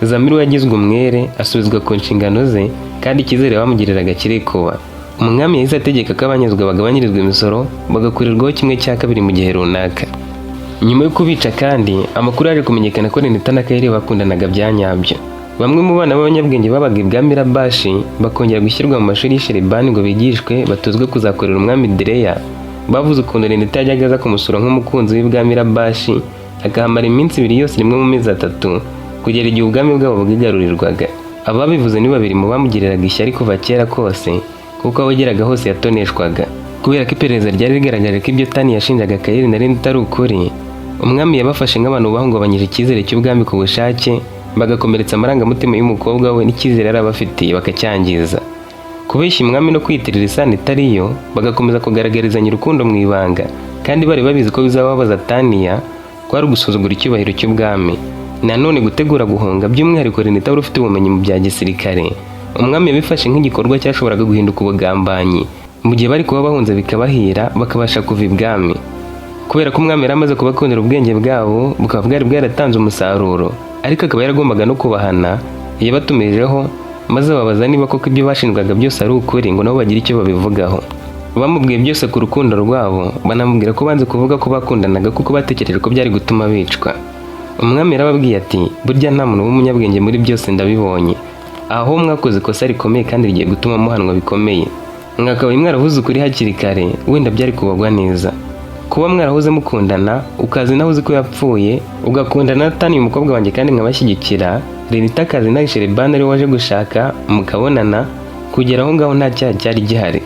Speaker 1: Zamiru yagizwe umwere, asubizwa ku nshingano ze, kandi icyizere bamugiriraga kirikuba. Umwami yahise ategeka ko abanyazwe bagabanyirizwa imisoro, bagakurirwaho 1/2 mu gihe runaka. Nyuma yo kubica kandi, amakuru yaje kumenyekana ko Renita na Kayire bakundanaga bya nyabyo. Bamwe mu bana b'abanyabwenge babaga ibwami Rabashi bakongera gushyirwa mu mashuri y'Isheribani ngo bigishwe batozwe kuzakorera umwami Direya, bavuze ukuntu Renita yajyaga aza kumusura nk'umukunzi w'ibwami Rabashi, akahamara iminsi 2 yose rimwe mu mezi 3, kugera igihe ubwami bwabo bwigarurirwaga. Ababivuze ni babiri mu bamugiriraga ishyari kuva kera kose, kuko aho yageraga hose yatoneshwaga. Kubera ko iperereza ryari rigaragaje ko ibyo Tani yashinjaga Kayeli na Renita ari ukuri, umwami yabafashe nk'abantu bahungabanyije icyizere cy'ubwami ku bushake, bagakomeretsa amarangamutima y'umukobwa we n'icyizere yari abafitiye bakacyangiza. Kubeshya umwami no kwiyitirira isano itari yo, bagakomeza kugaragarizanya urukundo mu ibanga kandi bari babizi ko bizababaza Taniya, kwari ugusuzugura icyubahiro cy'ubwami. Nanone gutegura guhunga, by'umwihariko Renita wari ufite ubumenyi mu bya gisirikare, umwami yabifashe nk'igikorwa cyashoboraga guhinduka ubugambanyi mu gihe bari kuba bahunze bikabahira, bakabasha kuva ibwami. Kubera ko umwami yari amaze kubakundira ubwenge bwabo, bukaba bwari bwaratanze umusaruro, ariko akaba yaragombaga no kubahana, yabatumijeho maze babaza niba koko ibyo bashinjwaga byose ari ukuri, ngo nabo bagire icyo babivugaho. Bamubwiye byose ku rukundo rwabo, banamubwira ko banze kuvuga ko bakundanaga kuko batekereje ko byari gutuma bicwa. Umwami yarababwiye ati: "Burya nta muntu w'umunyabwenge muri byose, ndabibonye. Aho mwakoze ikosa rikomeye kandi rigiye gutuma muhanwa bikomeye. Mwakabaye mwaravuze ukuri hakiri kare, wenda byari kubagwa neza. Kuba mwarahoze mukundana, ukaza nawe uzi ko yapfuye, ugakundana na Tani umukobwa wanjye kandi nkabashyigikira, Renita akazi nawe Sherebani ariwe waje gushaka, mukabonana, kugera aho ngaho nta cyaha cyari gihari.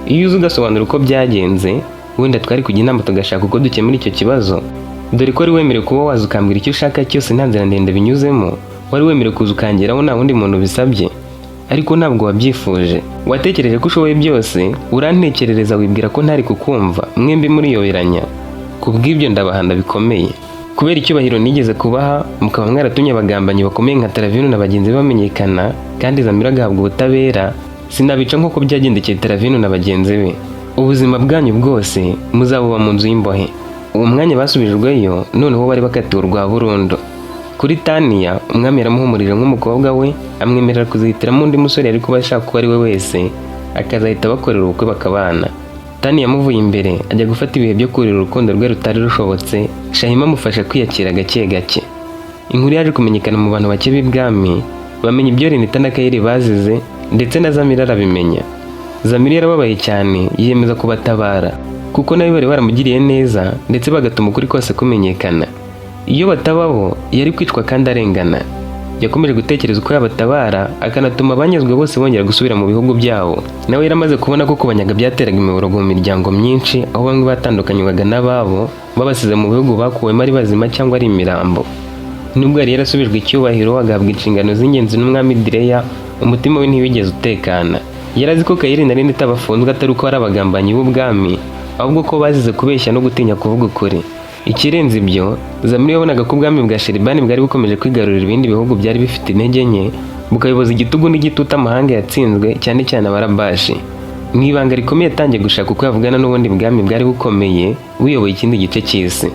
Speaker 1: Iyo uza ugasobanura uko byagenze, wenda twari kujya inama tugashaka uko dukemura icyo kibazo, dore ko wari wemerewe kuba waza ukambwira icyo ushaka cyose nta nzira ndende binyuzemo, wari wemerewe kuza ukangeraho nta wundi muntu bisabye, ariko ntabwo wabyifuje. Watekereje ko ushoboye byose, urantekerereza, wibwira ko ntari kukumva, mwembi muriyoberanya. Ku bw'ibyo ndabahana bikomeye. Kubera icyubahiro nigeze kubaha, mukaba mwaratumye abagambanyi bakomeye nka Taravino na bagenzi be bamenyekana, kandi Zamira agahabwa ubutabera, sinabica nk'uko byagendekeye Taravino na bagenzi be. Ubuzima bwanyu bwose muzabuba mu nzu y'imbohe." Uwo mwanya basubijweyo, noneho bari bakatiwe urwa burundu. Kuri Taniya, umwami yaramuhumurije nk'umukobwa we, amwemerera kuzihitiramo undi musore yari kuba ashaka uwo ari we wese, akazahita bakorera ubukwe bakabana. Tani yamuvuye imbere ajya gufata ibihe byo kurira urukundo rwe rutari rushobotse. Shahima amufasha kwiyakira gake gake. Inkuru yaje kumenyekana mu bantu bake b'ibwami, bamenya ibyo Renita na Kayeli bazize, ndetse na Zamira arabimenya. Zamira yarababaye cyane, yiyemeza kubatabara kuko nawe bari baramugiriye neza, ndetse bagatuma ukuri kose kumenyekana. Iyo batabaho yari kwicwa kandi arengana. Yakomeje gutekereza uko yabatabara, akanatuma abanyazwe bose bongera gusubira mu bihugu byabo. Nawe yaramaze kubona ko kubanyaga byateraga imiborogo mu miryango myinshi, aho bamwe batandukanywaga n'ababo babasize mu bihugu bakuwemo ari bazima cyangwa ari imirambo. Nubwo yari yarasubijwe icyubahiro, agahabwa inshingano z'ingenzi n'umwami Direya, umutima we ntiwigeze utekana. Yari azi ko Kayeli na Renita bafunzwe atari uko ari abagambanyi b'ubwami, ahubwo ko bazize kubeshya no gutinya kuvuga ukuri. Ikirenze ibyo, Zamiri yabonaga ko ubwami bwa Sheribani bwari bukomeje kwigarurira ibindi bihugu byari bifite intege nke, bukayoboza igitugu n'igitutu amahanga yatsinzwe, cyane cyane Abarabashi. Mu ibanga rikomeye yatangiye gushaka uko yavugana n'ubundi bwami bwari bukomeye buyoboye ikindi gice cy'isi.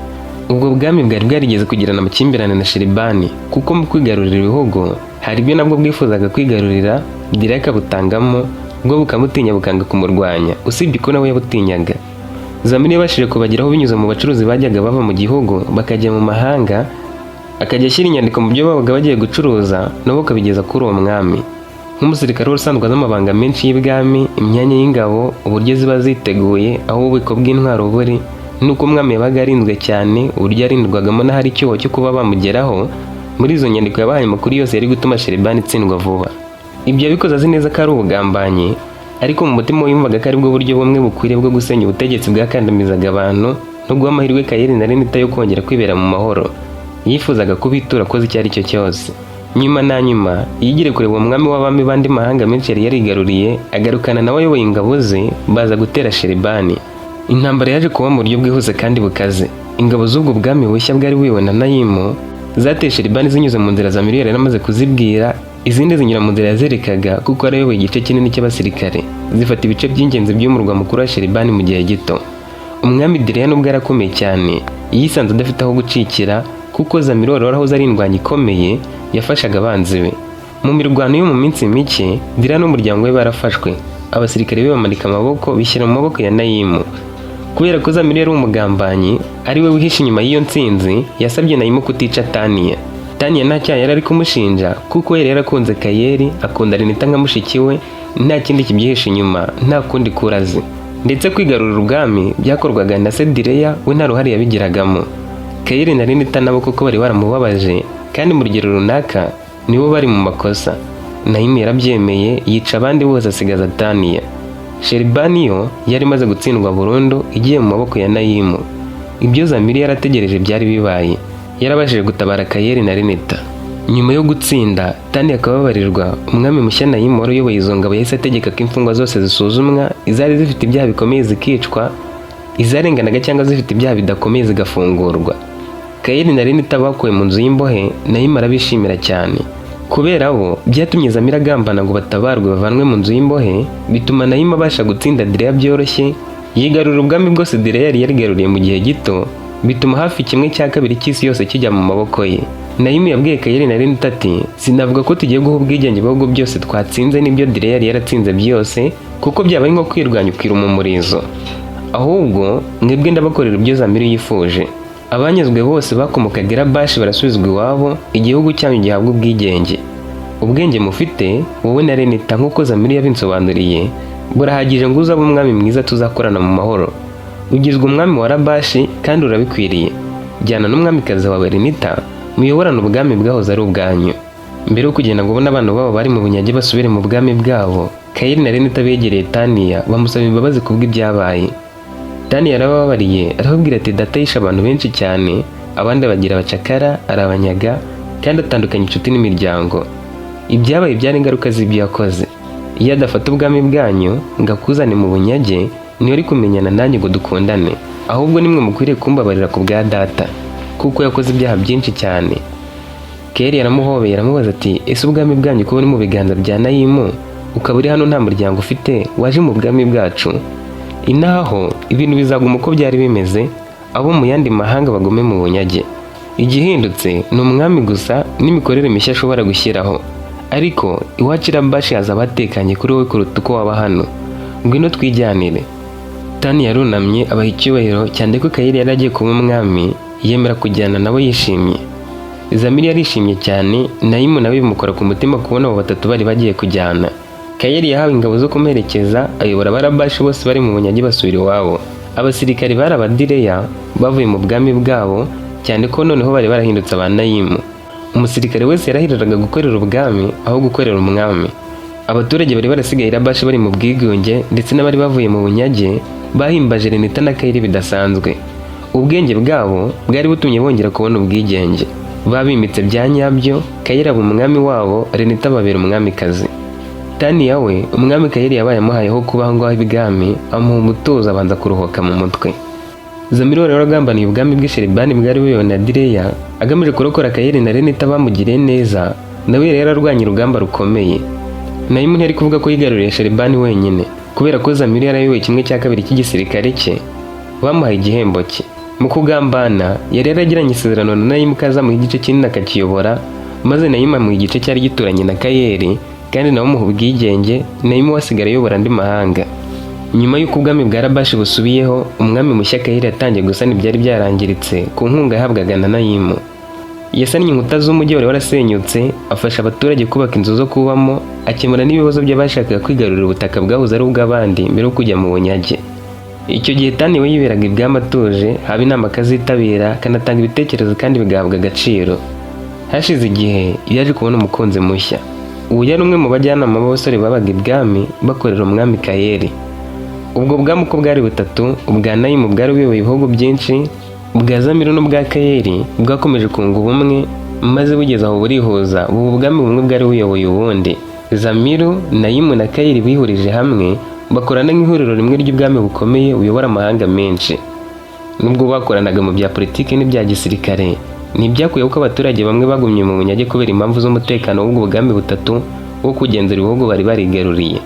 Speaker 1: Ubwo bwami bwari bwarigeze kugirana amakimbirane na Sheribani, kuko mu kwigarurira ibihugu hari ibyo nabwo bwifuzaga kwigarurira, Direya akabutangamo, bwo bukamutinya bukanga kumurwanya, usibye ko nawe yabutinyaga. Zamiri yabashije kubageraho binyuze mu bacuruzi bajyaga bava mu gihugu bakajya mu mahanga, akajya ashyira inyandiko mu byo babaga bagiye gucuruza, nabo bakabigeza kuri uwo mwami. Nk'umusirikare wari usanzwe azi amabanga menshi y'ibwami, imyanya y'ingabo, uburyo ziba ziteguye, aho ububiko bw'intwaro buri, n'uko umwami yabaga arinzwe cyane, uburyo yarindwagamo n'ahari icyuho cyo kuba bamugeraho, muri izo nyandiko yabahaye amakuru yose yari gutuma Sheribani itsindwa vuba. Ibyo yabikoze azi neza ko ari ubugambanyi, ariko mu mutima we yumvaga ko aribwo buryo bumwe bukwiriye bwo gusenya ubutegetsi bwakandamizaga abantu no guha amahirwe Kayeli na Renita yo kongera kwibera mu mahoro. Yifuzaga kubitura akoze icyo ari cyo cyose. Nyuma na nyuma yigire kureba uwo mwami w'abami b'andi mahanga menshi yari yarigaruriye, agarukana nawe ayoboye ingabo ze, baza gutera Sheribani. Intambara yaje kuba mu buryo bwihuse kandi bukaze. Ingabo z'ubwo bwami bushya bwari buyobowe na Nayimu zateye Sheribani zinyuze mu nzira Zamiri yari yaramaze kuzibwira, izindi zinyura mu nzira yazerekaga kuko yari ayoboye igice kinini cy'abasirikare, zifata ibice by'ingenzi by'umurwa mukuru wa Sheribani mu gihe gito. Umwami Direya, nubwo yarakomeye cyane, yisanze adafite aho gucikira, kuko Zamiri wari warahoze ari indwanyi ikomeye yafashaga abanzi be. Mu mirwano yo mu minsi mike, Direya n'umuryango we barafashwe, abasirikare be bamanika amaboko, bishyira mu maboko ya Nayimu. Kubera ko Zamiri yari umugambanyi, ari we wihishe inyuma y'iyo ntsinzi, yasabye Nayimu kutica Taniya. Taniya nta cyaha yari ari kumushinja, kuko yari yarakunze Kayeli, akunda Renita nka mushiki we, nta kindi kibyihishe inyuma, nta kundi kurazi. Ndetse kwigarurira ubwami byakorwaga na se Direya, we nta ruhare yabigiragamo. Kayeli na Renita nabo koko bari baramubabaje, kandi mu rugero runaka nibo bari mu makosa. Nayimu yarabyemeye, yica abandi bose, asigaza Taniya. Sheribani yo yari imaze gutsindwa burundu, igiye mu maboko ya Nayimu. Ibyo Zamiri yarategereje byari bibaye, yarabashije gutabara Kayeli na Renita. Nyuma yo gutsinda, Tani akababarirwa, umwami mushya Nayimu wari uyoboye izo ngabo yahise ategeka ko imfungwa zose zisuzumwa, izari zifite ibyaha bikomeye zikicwa, izarenganaga cyangwa zifite ibyaha bidakomeye zigafungurwa. Kayeli na Renita bakuwe mu nzu y'imbohe, Nayimu arabishimira cyane. Kubera bo byatumye Zamira agambana ngo batabarwe bavanwe mu nzu y'imbohe, bituma Nayimu abasha gutsinda Direya byoroshye, yigarurira ubwami bwose Direya yari yarigaruriye mu gihe gito, bituma hafi 1/2 cy'isi yose kijya mu maboko ye. Nayimu yabwiye Kayeli na Renita ati: "Sinavuga ko tugiye guha ubwigenge ibihugu byose twatsinze n'ibyo Direya yari yaratsinze byose, kuko byaba ari nko kwirwanya ukiruma umurizo. Ahubwo mwebwe ndabakorera ibyo Zamiri yifuje. Abanyazwe bose bakomokaga i Rabashi barasubizwa iwabo, igihugu cyanyu gihabwa ubwigenge. Ubwenge mufite wowe na Renita, nk'uko Zamiri yabinsobanuriye, burahagije ngo uzabe umwami mwiza tuzakorana mu mahoro. Ugizwe umwami wa Rabashi kandi urabikwiriye. Jyana n'umwamikazi wawe Renita, muyoborane ubwami bwahoze ari ubwanyu." Mbere yo kugenda ngo ubone abana babo bari mu bunyage basubire mu bwami bwabo, Kayeli na Renita begereye Taniya bamusaba imbabazi kubw'ibyabaye. Taniya yarabababariye, arababwira ati: "Data yishe abantu benshi cyane, abandi abagira abacakara, arabanyaga kandi atandukanya inshuti n'imiryango. Ibyabaye byari ingaruka z'ibyo yakoze. Iyo adafata ubwami bwanyu ngo akuzane mu bunyage, niyo ari kumenyana nanjye ngo dukundane. Ahubwo nimwe mukwiriye kumbabarira ku bwa data, kuko yakoze ibyaha byinshi cyane." Keri yaramuhobeye, aramubaza ati: "Ese ubwami bwanyu ko buri mu biganza bya Nayimu, ukaba uri hano nta muryango ufite, waje mu bwami bwacu? Inaha ho ibintu bizaguma uko byari bimeze, abo mu yandi mahanga bagume mu bunyage." Igihindutse ni umwami gusa n'imikorere mishya ashobora gushyiraho, ariko iwacu i Rabashi hazaba hatekanye kuri wowe kuruta uko waba hano. Ngwino twijyanire." Tani yarunamye abaha icyubahiro, cyane ko Kayeli yari agiye kuba umwami, yemera kujyana nabo yishimye. Zamiri yarishimye cyane, Nayimu nawe bimukora ku mutima kubona abo batatu bari bagiye kujyana. Kayeli yahawe ingabo zo kumuherekeza, ayobora Abarabashi bose bari mu bunyage basubira iwabo. Abasirikari bari Abadireya bavuye mu bwami bwabo, cyane ko noneho bari barahindutse aba Nayimu. Umusirikare wese yarahiriraga gukorera ubwami aho gukorera umwami. Abaturage bari barasigaye i Rabashi bari mu bwigunge, ndetse n'abari bavuye mu bunyage bahimbaje Renita na Kayeli bidasanzwe. Ubwenge bwabo bwari butumye bongera kubona ubwigenge. Babimitse bya nyabyo, Kayeli aba umwami wabo, Renita ababera umwamikazi. Taniya we, umwami Kayeli yabaye amuhayeho kuba aho ngaho ibwami, amuha umutuzo, abanza kuruhuka mu mutwe. Zamiro rero agambaniye ubwami bw'i Sheribani bwari buyobowe na Direya, agamije kurokora Kayeli na Renita bamugiriye neza. Nawe rero arwanya urugamba rukomeye. Nayimu ntiyari kuvuga ko yigaruriye Sheribani wenyine, kubera ko Zamiro yarayoboye 1/2 cy'igisirikare cye. Bamuhaye igihembo cye. Mu kugambana, yari yaragiranye isezerano na Nayimu ko azamuha igice kinini akakiyobora, maze Nayimu amuha igice cyari gituranye na Kayeli, kandi nawe amuha ubwigenge. Nayimu we asigara ayobora andi mahanga. Nyuma y'uko ubwami bwa Rabashi busubiyeho, umwami mushya Kayeli yatangiye gusana ibyari byarangiritse ku nkunga yahabwaga na Nayimu. Yasannye inkuta z'umujyi wari warasenyutse, afasha abaturage kubaka inzu zo kubamo, akemura n'ibibazo by'abashakaga kwigarurira ubutaka bwahoze ari ubw'abandi mbere yo kujya mu bunyage. Icyo gihe Tani we yiberaga ibwami atuje, haba inama akazitabira, akanatanga ibitekerezo kandi bigahabwa agaciro. Hashize igihe yaje kubona umukunzi mushya. Ubu yari umwe mu bajyanama b'abasore babaga ibwami bakorera umwami Kayeli. Ubwo bwami uko bwari butatu, ubwa Nayimu bwari buyoboye ibihugu byinshi, ubwa Zamiru n'ubwa Kayeli, bwakomeje kunga ubumwe, maze bugeze aho burihuza, buba ubwami bumwe bwari buyoboye ubundi. Zamiru, Nayimu na Kayeli bihurije hamwe, bakorana nk'ihuriro rimwe ry'ubwami bukomeye buyobora amahanga menshi. Nubwo bakoranaga mu bya politiki n'ibya gisirikare, ntibyakuyeho ko abaturage bamwe bagumye mu bunyage kubera impamvu z'umutekano w'ubwo bwami butatu wo kugenzura ibihugu bari barigaruriye.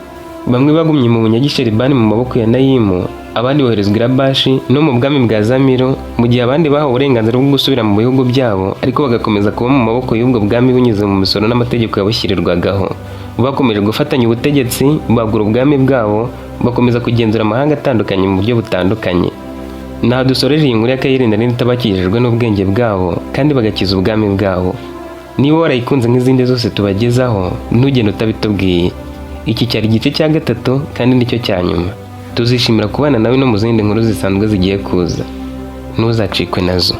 Speaker 1: Bamwe bagumye mu bunyage Sheribani mu maboko ya Nayimu, abandi boherezwa i Rabashi no mu bwami bwa Zamiro, mu gihe abandi bahawe uburenganzira bwo gusubira mu bihugu byabo, ariko bagakomeza kuba mu maboko y'ubwo bwami binyuze mu misoro n'amategeko yabushyirirwagaho. Bakomeje gufatanya ubutegetsi, bagura ubwami bwabo, bakomeza kugenzura amahanga atandukanye mu buryo butandukanye. Naha dusoreje iyi nkuru ya Kayeli na Renita bakijijwe n'ubwenge bwabo kandi bagakiza ubwami bwabo. Niba warayikunze nk'izindi zose tubagezaho, ntugende utabitubwiye. Iki cyari igice cya gatatu kandi nicyo cya nyuma. Tuzishimira kubana nawe no mu zindi nkuru zisanzwe zigiye kuza. Ntuzacikwe nazo.